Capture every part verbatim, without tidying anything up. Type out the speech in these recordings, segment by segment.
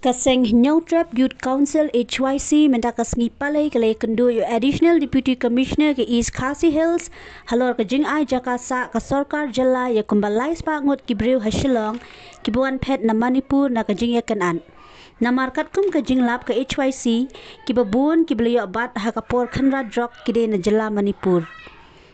Ka seng Hynñiewtrep Youth Council H Y C mynta ka sngi Palei ka la ïakynduh ïa u Additional Deputy Commissioner ka East Khasi Hills halor ka jingai jaka sah ka sorkar jylla ïa kumba lai spah ngut ki briew ha Shillong kiba wan phet na Manipur na ka jingïakynad. Namar katkum ka jinglap ka H Y C, kiba bun kiba la ïoh bat ha ka por khynra drok ki dei na jylla Manipur.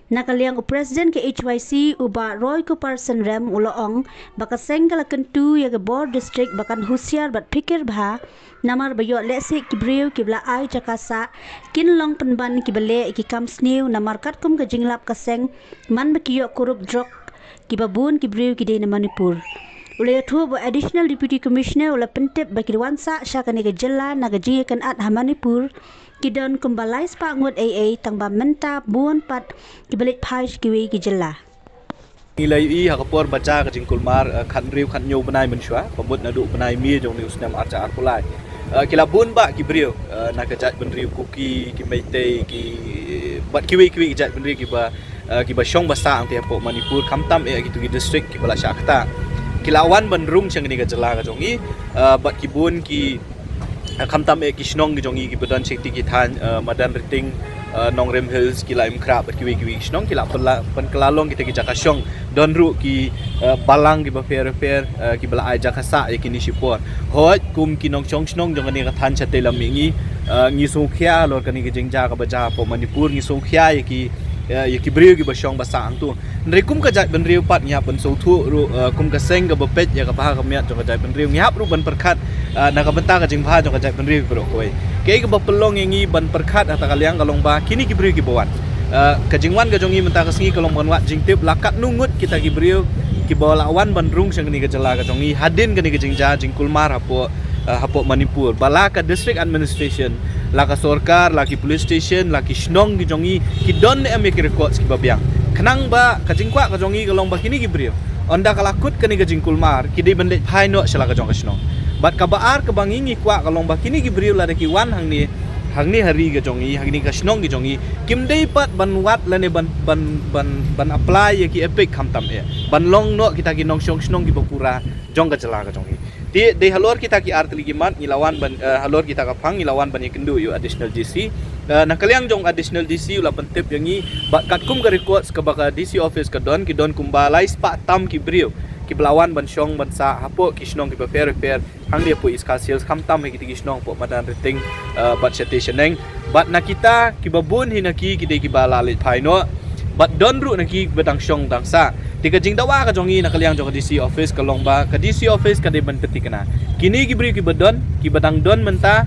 Na ka liang u President ka H Y C, u Bah Roykuper Synrem, u la ong ba ka seng ka la kyntu ïa ka bor district ba kan husiar bad phikir bha namar ba ïoh lehse ki briew kiba la ai jaka sah kin long pynban kiba leh ïa ki kam sniew namar katkum ka jinglap ka seng man ba ki ïoh kurup drok kiba bun ki briew ki dei na Manipur. U la ïathuh ba u Additional Deputy Commissioner u la pyntip ba ki da wan sah sha kane ka jylla na ka jingïakynad ha Manipur ki don kumba lai spah ngut ei ei tang ba mynta bun pat kiba leit phai sha kiwei ki jylla. Ngi la ïohi ha ka por ba jia ka jingkulmar, eh, khathynriew khathynñiew bnai mynshuwa, ba mut naduh bnai May jong une u snem arhajar arphew lai. Eh, ki la bun bah ki briew, eh, na ka jaitbynriew Kuki, ki Meitei, ki, bad kiwei kiwei ki jaitbynriew kiba, eh, kiba shong ba sah hangtei hapoh Manipur, khamtam eh kito ki district kiba la shah ktah. Ki la wan ban rung sha kane ka jylla ka jong ngi, eh, bad ki bun ki, eh, khamtam eh ki shnong ki jong ngi kiba don sha kito ki thaiñ, eh, Madanrting, eh, Nongrim Hills, ki la Imkrah bad kiwei kiwei ki shnong, ki la pynla-, pynkylla long kita ki jaka shong. Don ruh ki, eh, balang kiba pher pher, eh, kiba la ai jaka sah ïa kine shipor. Hooid, kum ki nongshong shnong jong kane ka thaiñ shatei lam mihngi, eh, ngi sngewkhia halor kane ka jingjia kaba jia hapoh Manipur, ngi sngewkhia ïa ki, eh, ïa ki briew kiba shong ba sah hangto. Hynrei kum ka jaitbynriew pat ngi hap ban sngewthuh ruh, eh, kum ka seng kaba peit ïa ka bha ka miat jong ka jaitbynriew, ngi hap ruh ban pyrkhat, eh, na ka bynta ka jingbha jong ka jaitbynriew baroh kawei. Kaei kaba pynlong ïa ngi ban pyrkhat ha kata ka liang ka long ba kine ki briew kiba wan, eh, ka jingwan ka jong ngi mynta ka sngi ka long ban wad jingtip la katno ngut kita ki briew kiba la wan ban rung sha kane ka jylla ka jong ngi hadien kane ka jingjia jingkulmar hapoh, eh, hapoh Manipur. Ba la ka district administration, la ka sorkar, la ki police station, la ki shnong ki jong ngi, ki don ne em ïa ki records kiba biang. Khnang ba ka jingkwah ka jong ngi ka long ba kine ki briew, ynda ka la kut kane ka jingkulmar, ki dei ban leit phai noh sha la ka jong ka shnong. Bad kaba ar kaba ngi ngi kwah ka long ba kine ki briew lada ki wan hangne, hangne ha ri ka jong ngi, hangne ka shnong ki jong ngi, kim dei pat ban wad lane ban, ban, ban, ban apply ïa ki EPIC khamtam eh. Ban long noh kita ki nongshong shnong kiba pura jong ka jylla ka jong ngi. Te dei halor kita ki ar tylli ki mat ngi la wan ban, eh, halor kita ka phang ngi la wan ban ïakynduh ïa u Additional D C. Eh, na ka liang jong u Additional D C u la pyntip ïa ngi ba katkum ka records kaba ka D C office ka don, ki don kumba lai spah tam ki briew kiba la wan ban shong ban sah hapoh ki shnong kiba pher pher hangne hapoh East Khasi Hills, khamtam ha kita ki shnong hapoh Madanrting, eh, bad shatei shaneng. Bad na kita kiba bun hi na ki, ki dei kiba la leit phai noh. Bad don ruh na ki ba dang shong dang sah. Te ka jingdawa ka jong ngi na ka liang jong ka D C office ka long ba ka D C office ka dei ban pynthikna. Kine ki briew kiba don, kiba dang don mynta,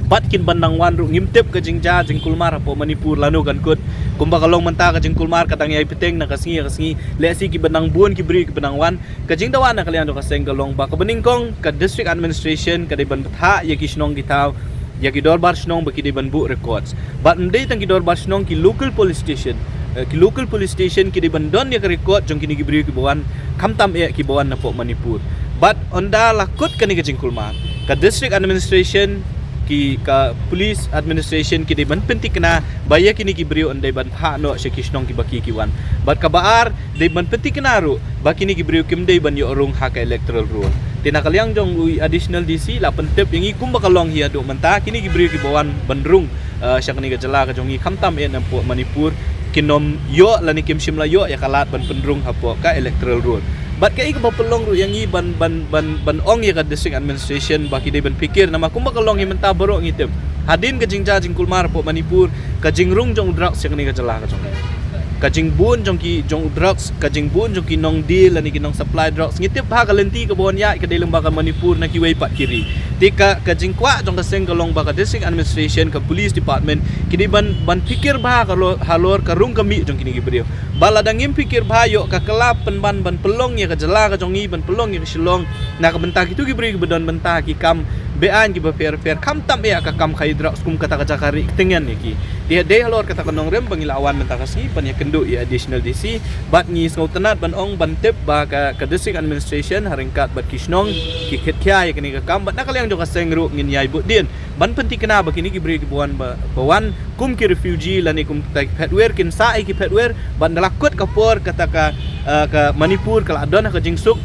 bad kin ban dang wan ruh, ngim tip ka jingjia jingkulmar hapoh Manipur lano kan kut. Kumba ka long mynta ka jingkulmar ka dang ïai bteng na ka sngi ka sngi. Lehse kiba dang bun ki briew kiba dang wan. Ka jingdawa na ka liang jong ka seng ka long ba kaba nyngkong ka district administration ka dei ban bthah ïa ki shnong ki thaw, ïa ki dorbar shnong ba ki dei ban buh records. Bad ym dei tang ki dorbar shnong, ki local police station, eh, ki local police station ki dei ban don ïa ka record jong kine ki briew kiba wan, khamtam eh kiba wan napoh Manipur. Bad ynda la kut kane ka jingkulmar, ka district administration, ki, ka police administration ki dei ban pynthikna ba ïa kine ki briew yn dei ban phah noh sha ki shnong kiba ki ki wan. Bad kaba ar, dei ban pynthikna ruh ba kine ki briew kim dei ban ïoh rung ha ka electoral roll. Te na ka liang jong u Additional D C la pyntip ïa ngi kumba ka long hi haduh mynta, kine ki briew kiba wan ban rung, eh, sha kane ka jylla ka jong ngi, khamtam eh napoh Manipur, kin ym ïoh lane kim shym la ïoh ïa ka lad ban pynrung hapoh ka electoral roll. Bad kaei kaba pynlong ruh ïa ngi ban, ban, ban, ban ong ïa ka district administration ba ki dei ban pyrkhat, namar kumba ka long hi mynta baroh ngi tip. Hadien ka jingjia jingkulmar hapoh Manipur, ka jingrung jong u drugs sha kane ka jylla ka jong ngi, ka jingbun jong ki, jong u drugs, ka jingbun jong ki nongdeal lane ki nongsupply drugs, ngi tip bha ka lynti kaba wan ïaid ka dei lyngba ka Manipur na kiwei pat ki ri. Te ka, ka jingkwah jong ka seng ka long ba ka district administration, ka police department, ki dei ban, ban pyrkhat bha halor, halor ka rung ka mih jong kine ki briew. Ba lada ngim pyrkhat bha, ïoh ka kylla pynban ban pynlong ïa ka jylla ka jong ngi, ban pynlong ïa ka Shillong na ka bynta kito ki briew kiba don bynta ki kam beaiñ kiba pher pher, khamtam eh ka kam khaïi drugs kum kata ka jaka rieh ktien ïa ki. Te dei halor kata ka nongrim ba ngi la wan mynta ka sngi ban ïakynduh ïa u Additional D C, bad ngi sngewtynnat ban ong ban tip ba ka, ka district administration ha ryngkat bad ki shnong ki khit khia ïa kane ka kam, bad na ka liang jong ka seng ruh ngin ïai bud dien ban pynthikna ba kine ki briew kiba wan ba, ba wan kum ki refugee lane kum kita ki phetwir, kin sah ïa ki phetwir, bad ynda la kut ka por kata ka, eh, ka Manipur ka la don ha ka jingsuk,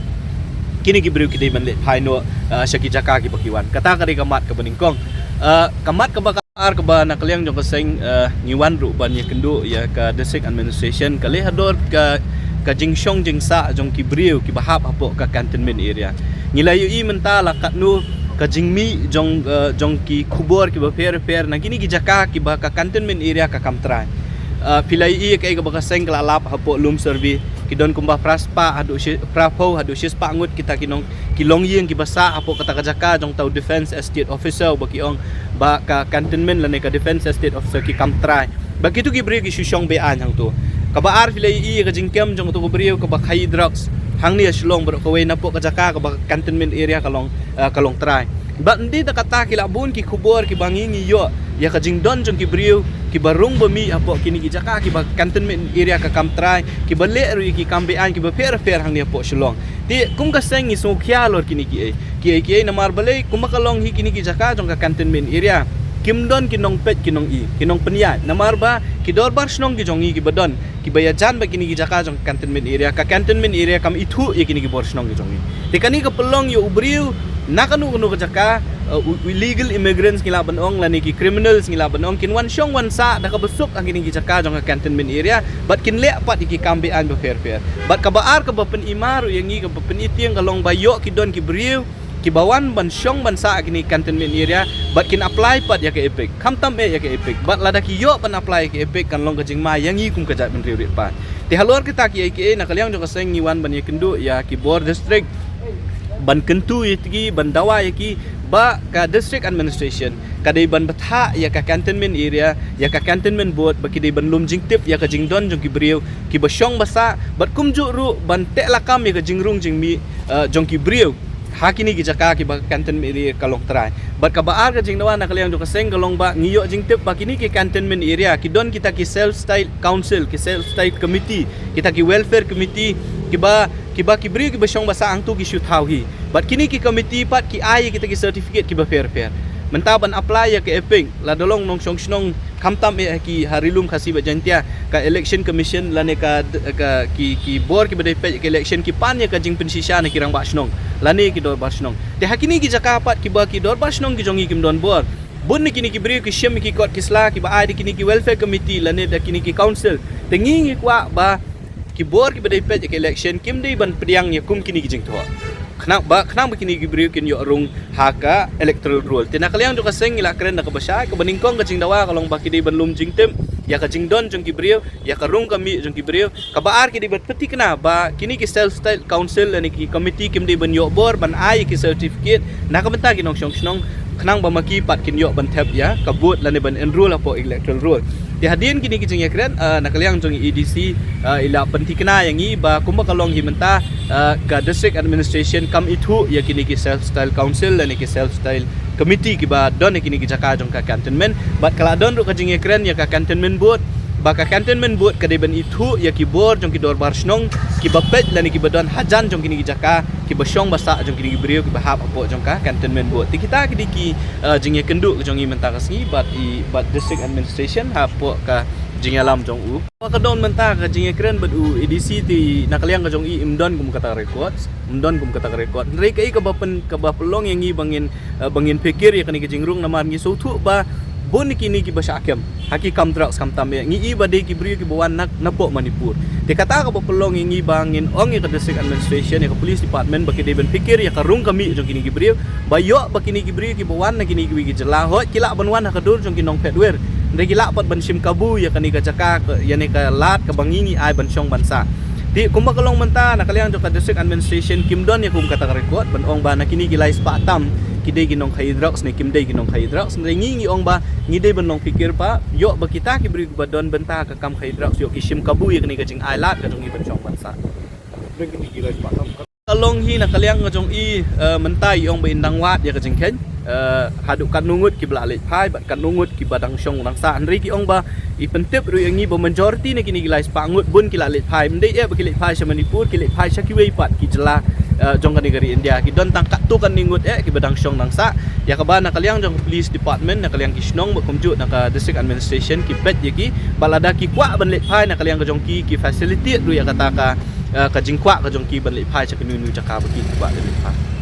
kine ki briew ki dei ban leit phai noh, uh, sha ki jaka kiba ki wan. Kata ka dei ka mat kaba nyngkong. Uh, ka mat kaba ar kaba na ka liang jong ka seng, uh, ngi wan ruh ban ïakynduh ïa ka district administration ka leh halor ka, ka jingshong jingsah jong ki briew kiba hap hapoh ka cantonment area. Ngi la ïohi mynta la katno ka jingmih jong, uh, jong ki khubor kiba pher pher na kine ki jaka kiba ka cantonment area ka kam trai. Uh, phi la ïohi kaei kaba ka seng ka la lap hapoh lum survey, ki don kumba phra spah haduh shi, phra phew haduh shi spah ngut kita ki nong, ki longïing kiba sah hapoh kata ka jaka jong uta u defence estate officer ba ki ong ba ka cantonment lane ka defence estate officer ki kam trai. Ba kitu ki briew ki shu shong be-aiñ hangto. Kaba ar phi la ïohi ka jingkem jong utu u briew kaba khaïi drugs hangne ha Shillong baroh kawei napoh ka jaka kaba cantonment area ka long, uh, ka long trai. Bad ym dei tang kata, ki la bun ki khubor kiba ngi ngi ïoh ïa ka jingdon jong ki briew kiba rung ba mih hapoh kine ki jaka kiba cantonment area ka kam trai, kiba leh ruh ïa ki kam be-aiñ kiba pher pher hangne hapoh Shillong. Te kum ka seng ngi sngewkhia halor kine kiei kiei kiei, namar balei? Kumba ka long hi kine ki jaka jong ka cantonment area kim don ki nongpeit ki nong-i, ki nongpynïaid, namar ba ki dorbar shnong ki jong ngi kiba don kiba ïajan bad kine ki jaka jong ka cantonment area, ka cantonment area kam ithuh ïa kine ki bor shnong ki jong ngi. Te kane ka pynlong ïa u briew na kano kano ka jaka, uh, u, u illegal immigrants ngi lah ban ong lane ki criminals ngi lah ban ong, kin wan shong wan sah da kaba suk ha kine ki jaka jong ka cantonment area bad kin leh pat ïa ki kam be-aiñ ba pher pher. Bad kaba ar kaba pynimar ruh ïa ngi, kaba pynitieng ka long ba ïoh ki don ki briew kiba wan ban shong ban sah ha kine ki cantonment area bad kin apply pat ïa ka EPIC. Khamtam eh ïa ka EPIC. Bad lada ki ïoh ban apply ïa ka EPIC kan long ka jingma ïa ngi kum ka jaitbynriew riewpaid. Te halor kita kiei kiei na ka liang jong ka seng ngi wan ban ïakynduh ïa ki bor district ban kyntu ïa ki, ban dawa ïa ki ba ka district administration ka dei ban bthah ïa ka cantonment area, ïa ka cantonment board ba ki dei ban lum jingtip ïa ka jingdon jong ki briew kiba shong ba sah bad kumjuh ruh ban teh lakam ïa ka jingrung jingmih, uh, jong ki briew ha kine ki jaka kiba ka cantonment area ka long trai. Bad kaba ar ka jingdawa na ka liang jong ka seng ka long ba ngi ïoh jingtip ba kine ki cantonment area ki don kita ki self style council, ki self style committee, kita ki welfare committee kiba, kiba ki briew kiba shong ba sah hangto ki shu thaw hi. Bad kine ki committee pat ki ai kita ki certificate kiba pher pher. Mynta ban apply ïa ka EPIC, lada long nongshong shnong khamtam eh ha ki, ha Ri-lum Khasi bad Jaiñtia, ka election commission lane ka, ka ki, ki bor kiba dei peit ka election ki pan ïa ka jingpynshisha na ki rangbah shnong lane ki dorbar shnong. Te ha kine ki jaka pat kiba ki dorbar shnong ki jong ngi kim don bor, bun na kine ki briew ki shim ïa ki kot ki sla kiba ai da kine ki welfare committee lane da kine ki council. Te ngi ngi kwah ba ki bor kiba dei peit ïa ka election kim dei ban pdiang ïa kum kine ki jingthoh, khnang ba, khnang ba kine ki briew kin ïoh rung ha ka electoral roll. Te na ka liang jong ka seng ngi la kren da kaba shai, kaba nyngkong ka jingdawa ka long ba ki dei ban lum jingtip ïa ka jingdon jong ki briew, ïa ka rung ka mih jong ki briew. Kaba ar ki dei ban pynthikna ba kine ki self style council lane ki committee kim dei ban ïoh bor ban ai ïa ki certificate na ka bynta ki nongshong shnong, khnang ba ma ki pat kin ïoh ban thep ïa ka vote lane ban enroll hapoh electoral roll. Te hadien kine ki jingïakren, uh, na ka liang jong i ADC, uh, i la pynthikna ïa ngi ba kumba ka long hi mynta, uh, ka district administration kam ithuh ïa kine ki self style council lane ki self style committee kiba don ha kine ki jaka jong ka cantonment. Bad ka la don ruh ka jingïakren ïa ka cantonment board ba ka cantonment board ka dei ban ithuh ïa ki bor jong ki dorbar shnong kiba peit lane kiba don hajan jong kine ki jaka kiba shong ba sah jong kine ki briew kiba hap hapoh jong ka cantonment board. Te kita ki dei ki, uh, jingïakynduh jong ngi mynta ka sngi bad i, bad district administration hapoh ka jingïalam jong u. Ba ka don mynta ka jingïakren bad u ADC te na ka liang ka jong i im don kum kata ka record, im don kum kata ka record. Hynrei kaei kaba pyn, kaba pynlong ïa ngi ba ngin, uh, ba ngin phikir ïa kane ka jingrung namar ngi sngewthuh ba bun kine kiba shah kem ha ki kam drugs khamtam eh ngi i ba dei ki briew kiba wan na, napoh Manipur. Te kata kaba pynlong ïa ngi ba ngin ong ïa ka district administration, ïa ka police department ba ki dei ban phikir ïa ka rung ka mih jong kine ki briew, ba ïoh ba kine ki briew kiba wan na kine kiwei ki jylla, hooid ki lah ban wan ha ka dur jong ki nongphet wir, hynrei ki lah pat ban shim kabu ïa kane ka jaka, ïa kane ka lad kaba ngi ngi ai ban shong ban sah. Te kumba ka long mynta na ka liang jong ka district administration kim don ïa kum kata ka record ban ong ba na kine ki lai spah tam ki dei ki nongkhaïi drugs ne kim dei ki nongkhaïi drugs. Hynrei ngi ngi ong ba ngi dei ban long phikir ba ïoh ba kita ki briew kiba don bynta ka kam khaïi drugs ïoh ki shim kabu ïa kane ka jingai lad ka jong ngi ban shong ban sah. Ka long hi na ka liang ka jong i, eh, mynta i ong ba in dang wad ïa ka jingkheiñ, eh, haduh katno ngut kiba la leit phai bad katno ngut kiba dang shong dang sah. Hynrei ki ong ba i pyntip ruh ïa ngi ba majority na kine ki lai spah ngut bun ki la leit phai. Ym dei eh ba ki leit phai sha Manipur, ki leit phai sha kiwei pat ki jylla, eh, jong kane ka ri India. Ki don tang katto katne ngut eh kiba dang shong dang sah. Ïa kaba na ka liang jong ka police department, na ka liang ki shnong bad kumjuh na ka district administration ki peit ïa ki ba lada ki kwah ban leit phai na ka liang ka jong ki, ki facilitate ruh ïa kata ka eh, ka jingkwah ka jong ki ban leit phai sha kano kano ka jaka ba ki kwah leit phai.